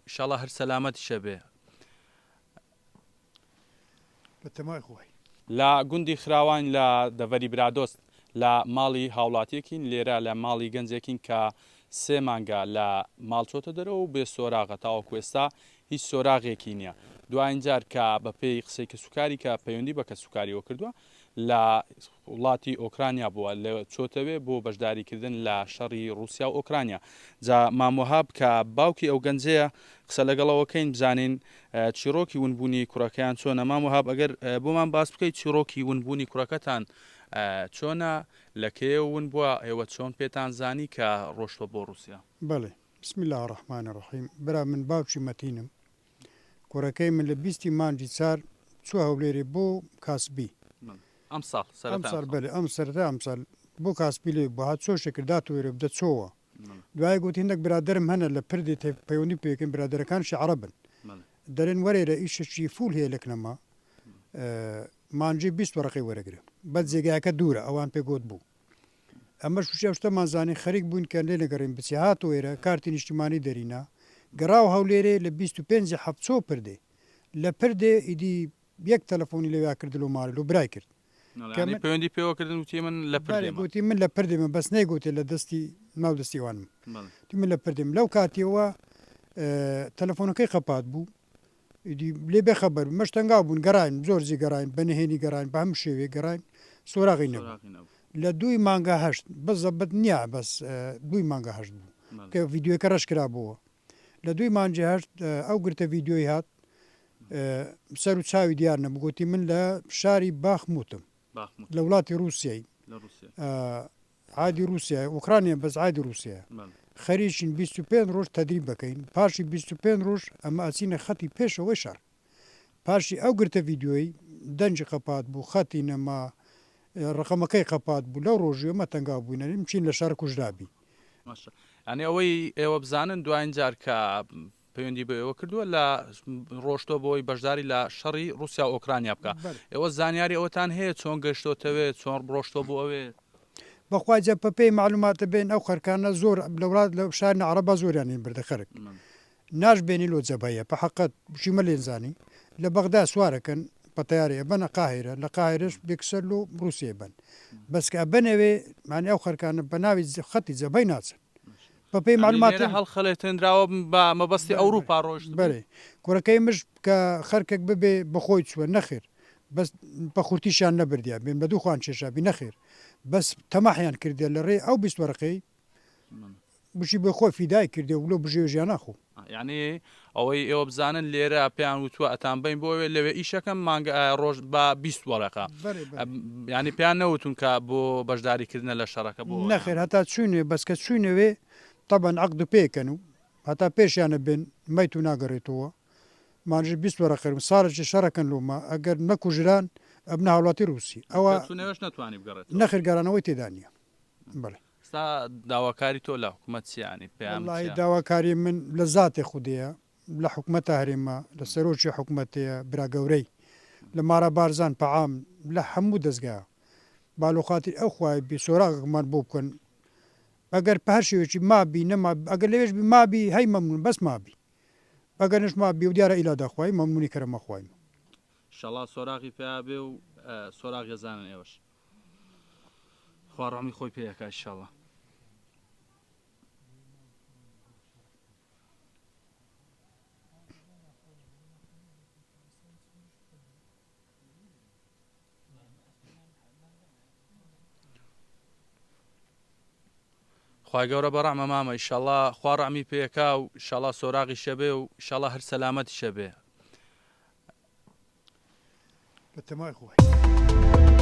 ئیشاڵا هەر سەلامەتیشە بێ. بە تەمای خوای. لە گوندی خراوان لە دەڤەری برادۆست لە ماڵی هاوڵاتیەکین، لێرە لە ماڵی گەنجێکین کە سێ مانگە لە ماڵ چۆتە دەرەوە و بێ سۆراغە تاوەکو ئێستا هیچ سۆراغێکی نییە. دواین جار کە بەپێی قسەی کەسوکاری کە پەیوەندی بە کەسوکاریەوە کردووە لە وڵاتی ئۆکرانیا بووە لە چۆتەوێ بۆ بەشداریکردن لە شەڕی ڕووسیا و ئۆکرانیا. جا مام وەهاب کە باوکی ئەو گەنجەیە قسە لەگەڵەوە کەین بزانین چیڕۆکی ونبوونی کوڕەکەیان چۆنە. مام وەهاب ئەگەر بۆمان باس بکەیت چیڕۆکی ونبوونی کوڕەکەتان چۆنە، لە کەیەوە ون بووە، ئێوە چۆن پێتان زانی کە ڕۆشتووە بۆ ڕووسیا؟ بەڵێ بسم اللە الرحمن الرحیم برا من باوکی مەتینم کوڕەکەی من لە بیستی مانگی چار چوە هەولێرێ بۆ کاسبی ئەمساڵ سەرەتای ئەمساڵ بەلێ ئەم سەرەتای ئەمساڵ بۆ کاسبی لێ بوو هات چۆشێ کرد داتوێرێ بدە چۆوە دوای گوتی هندێک برادەرم هەنە لە پردێ پەیوەندی پێکەن برادەرەکانشی عەڕەبن دەرێن وەرێرە ئیشەکی فول هەیە لە کنەما مانگی 20 وەرەقەی وەرەگرە بەس جێگایەکە دوورە ئەوان پێ گۆت بوو ئەمەش وشی ئەو شتەمان زانی خەریک بووین کە لێ نەگەڕێین بچێ هاتۆ ئێرە کارتی نیشتیمانی دەرینا گەڕاوە هەولێرێ لە 25 ی حەفت چۆ پردێ لە پردێ ئیدی یەک تەلەفۆنی لەویا کرد لۆ ماڵێ لۆ برای کرد کە یانی من پەیوەندی پێوە کردن وتی من لە بەلێ پردێمە. گۆتی من لە پردێمە بەس نەیگۆتێ لە دەستی ناو دەستی ئەوانم بەڵێ. وتی من لە پردێم لەو کاتیەوە تەلەفۆنەکەی قەپات بوو ئیدی لێ بێ خەبەر بوو مەش تەنگاو بوون گەڕاین زۆر جی گەڕاین بە نهێنی گەڕاین بە هەموو شێوەیەک گەڕاین سۆراغی نەبوو سۆراغی نەبوو. لە دووی مانگا هەشت بزەبت نیە بەس دووی مانگا هەشت بوو بەڵێ. کە ڤیدیۆکە ڕەش کرابۆوە لە دووی مانگی هەشت ئەو گرتە ڤیدیۆی هات سەر و چاوی دیار نەبوو گوتی من لە شاری باخموتم باخموت. لە وڵاتی ڕووسیای لە ڕووسیا. عادی ڕووسیایە ئۆکرانیا بەس عادی ڕووسیایە خەریکین 25 ڕۆژ تەدریب بەکەین پاشی 25 ڕۆژ ئەمە ئەچینە خەتی پێشەوەی شەڕ پاشی ئەو گرتە ڤیدیۆی دەنگی قەپات بوو خەتی نەما ڕقەمەکەی قەپات بوو لەو ڕۆژی ئەمە تەنگاو بووینە چین لە شەڕ کوژرابی. باشە یانی ئەوەی ئێوە بزانن دواین جار کە پەیوەندی بە ئێوە کردووە لە ڕۆشتووە بۆی بەشداری لە شەڕی ڕووسیا و ئۆکرانیا بکا ئێوە زانیاری ئەوەتان هەیە چۆن گەشتۆتەوێ چۆن ڕۆشتووە بۆ ئەوێ؟ بەخوا جا پەپێی مەعلوماتە بێن ئەو خەرکانە زۆر لە وڵات لە شارنە عەڕەبا زۆریان هین بردە خەرک ناش بێنی لۆ جەبهەیە پە حەقەت بشیمە لێن زانی لە بەغدا سوارەکەن پە تەیارەی ئەبەنە قاهیرە لە قاهیرەش بێکسەر لۆ ڕووسیە بەن بەس کە ئەبەنەوێ مانی ئەو خەرکانە بە ناوی خەتی جەبهەی ناچن بە پێی یانی مەعلوماتە لێرە هەڵخەلێتێنراوە بە مەبەستی بەرێ بەرێ ئەوروپا ڕۆیشتبوو؟ بەرێ کوڕەکەی مش کە خەرکەک ببێ بە خۆی چووە نەخێر بەس بە خورتیشیان نەبردیا بێن بە دوو خوان کێشابی نەخێر بەس تەماحیان کردیا لە ڕێی ئەو 20 وەرەقەی بشی بۆ خۆی فیدای کردێ و لۆ بژێوی ژیانا خۆ. یانی ئەوەی ئێوە بزانن لێرە پێیان وتووە ئەتانبەین بۆ ئەوێ لەوێ ئیشەکەم مانگ ڕۆژ بە 20 وەرەقە بەرێ بەرێ. یانی پێیان نەوتون کە بۆ بەشداری کردنە لە شەڕەکە بۆ نەخێر هەتا چوینێ بەس کە چوینەوێ تەبعەن عەقد پێکەن و هەتا پێشیانە بێن مەیت و ناگەڕێتەوە مانژی 20 وەرەقەرم ساڵێکی شەڕەکەن لۆمە ئەگەر نەکوژران ئەبنە هاوڵاتی ڕوسی ئەوە کە چوونەوێش نەتوانی بگەڕێتەوە. نەخێر گەڕانەوەی تێدا نییە بەڵێ. ئێستا داواکاری تۆ لە حکومەت چیە یانی پەیامت وەڵاهی چیە؟ داواکاری من لە زاتێ خودێیە لە حکومەتە هەرێمە لە سەرۆکی حکومەتێیە برا گەورەی لە مارا بارزان پەعام لە هەموو دەزگا با لۆ خاتری ئەو خوایە بی سۆراغێکمان بۆ بکەن ئەگەر پە هەر شێوەیەکی مابی نەمابی ئەگەر لەوێش بی مابی هەی مەمنون بەس مابی ئەگەر نەش مابی و دیارە ئیلا دەخوای مەمنونی کەرەمە خوایم. شەڵا سۆراغی پیا بێ و سۆراغ ێزانن ئێوەش. خوا ڕەحمی خۆی پێ ئەکا ئیشاڵا. خوای گەورە بەڕەحمە مامە ئیشەڵا خوا ڕەحمی پێکا و ئیشەڵا سۆراغی شەبێ و ئیشەڵا هەر سەلامەتی شەبێ. بەتەمای خۆی.